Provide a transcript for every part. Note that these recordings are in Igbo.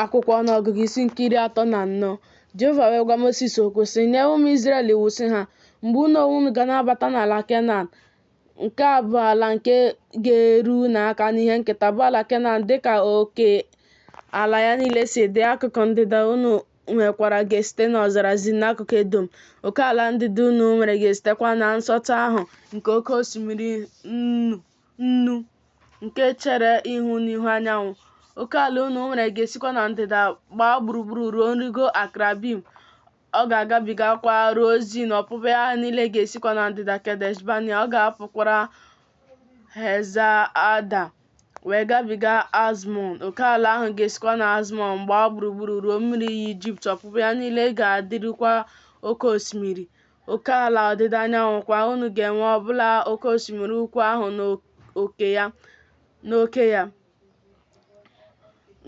Akwụkwọ Ọnụọgụgụ isi nke 34. Jehova wee gwa Mosis okwu, sị, Nye ụmụ Izrel iwu, sị ha, Mgbe unu onwe unu ga na-abata n'ala Kenan, nke a bụ ala nke ga-eru unu aka n'ihe nketa, bụ ala Kenan dị ka oke ala ya niile si dị. Akụkụ ndịda unu nwekwara ga-esite n'ọzara Zin n'akụkụ Edọm. Oke ala ndịda unu nwere ga-esitekwa na nsọtụ ahụ nke oke osimiri Nnu, nke chere ihu n'ihu anyanwụ. Oke ala unu nwere ga-esikwa na ndịda gbaa gburugburu ruo nrigo Akrabim, ọ ga-agabigakwa ruo Zin, ọpụpụ ya niile ga-esikwa na ndịda Kedesh Banea, ọ ga-apụkwara Heza Ada wee gabiga Azmọn. Oke ala ahụ ga-esikwa na Azmọn gbaa gburugburu ruo mmiri iyi Ijipt, ọpụpụ ya niile ga-adịrukwa oke osimiri. Oke ala ọdịda anyanwụ kwa unu ga-enwe ọbụla oke osimiri ukwu ahụ n'oke ya.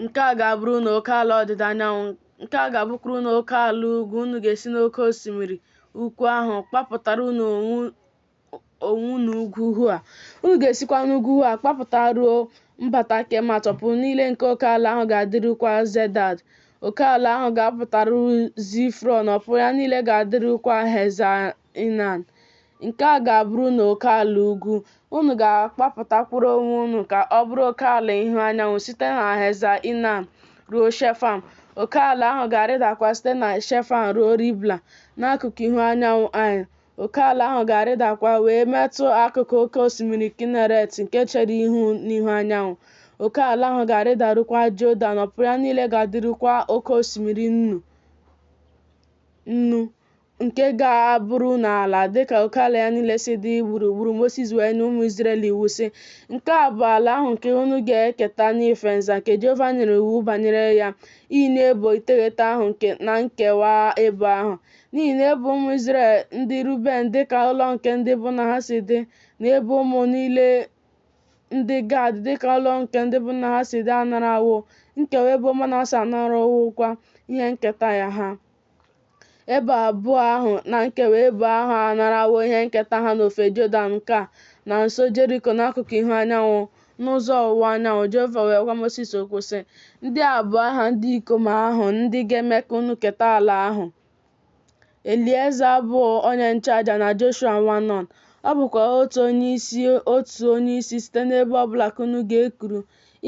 Nke a ga-abụrụ unu oke ala ọdịda anyanwụ. Nke a ga-abụkwara unu oke ala ugwu. Unu ga-esi n'oke osimiri ukwu ahụ kpapụtara unu onwe unu ugwu Hoa. Unu ga-esikwa n'ugwu Hoa kpapụta ruo mbata Kemat. Ọpụpụ niile nke oke ala ahụ ga-adịrukwa Zedad. Oke ala ahụ ga-apụtaru Zifrọn, ọpụpụ ya niile ga-adịrukwa Heza-Inan. Nke a ga-abụrụ unu oke ala ugwu. Unu ga-akpapụtakwara onwe unu ka ọ bụrụ oke ala ihu anyanwụ site na Heza-Inan ruo Shefam. Oke ala ahụ ga-arịdakwa site na Shefam ruo Ribla, n'akụkụ ihu anyanwụ Ain. Oke ala ahụ ga-arịdakwa wee metụ akụkụ oke osimiri Kineret nke chere ihu n'ihu anyanwụ. Oke ala ahụ ga-arịdarukwa Jọdan, ọpụpụ ya niile ga-adịrukwa oke osimiri Nnu, nke ga-abụrụ unu ala, dịka oke ala ya niile si dị gburugburu. Mosis wee nye ụmụ Izrel iwu, sị, Nke a bụ ala ahụ nke unu ga-eketa n'ife nza, nke Jehova nyere iwu banyere ya inye ebo 9 ahụ na nkewa ebo ahụ. N'ihi na ebo ụmụ Izrel ndị Ruben dị ka ụlọ nke ndị bụ nna ha si dị, na ebo ụmụ niile ndị Gad dị ka ụlọ nke ndị bụ nna ha si dị anarawo, nkewa ebo Manase anarawokwa ihe nketa ya ha. Ebo abụọ ahụ na nkewa ebo ahụ anarawo ihe nketa ha n'ofe Jọdan nke a, na nso Jeriko n'akụkụ ihu anyanwụ, n'ụzọ ọwụwa anyanwụ. Jehova wee gwa Mosis okwu, sị, Ndị a bụ aha ndị ikom ahụ ndị ga-eme ka unu keta ala ahụ. Elieza bụ onye nchụaja na Joshua nwa Nọn. Ọ bụkwa otu onyeisi otu onyeisi site n'ebo ọ bụla ka unu ga-ekuru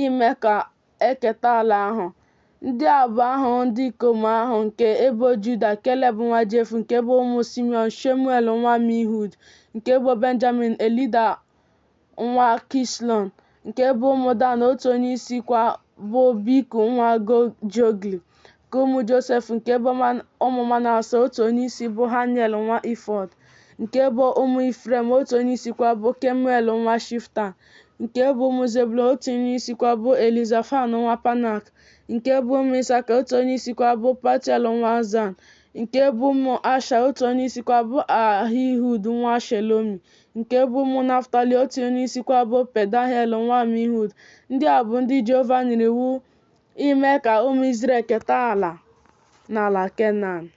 ime ka e keta ala ahụ. Ndị a bụ aha ndị ikom ahụ nke ebo Juda, Keleb nwa Jefune, nke ebo ụmụ Simiọn, Shemuel nwa Amihud, nke ebo Benjamin, Elida nwa Kislon, nke ebo ụmụ Dan, otu onyeisi kwa bụ Bikri nwa Jogli, nke ụmụ Josef, nke ebo ụmụ Manase, otu onyeisi bụ Haniel nwa Ifọd, nke ebo ụmụ Ifrem, otu onyeisi kwa bụ Kemuel nwa Shiftan, nke ebo ụmụ Zebụlọn, otu onyeisi kwa bụ Elizafan nwa Panak, nke ebo ụmụ Isaka, otu onyeisi kwa bụ Paltiel nwa Azan, nke ebo ụmụ Asha, otu onyeisi kwa bụ Ahihud nwa Shelomi, Nke ebo ụmụ Naftali, otu onyeisi kwa bụ Pedahel nwa Amihud. Ndị a bụ ndị Jehova nyere iwu ime ka ụmụ Izrel keta ala n'ala Kenan.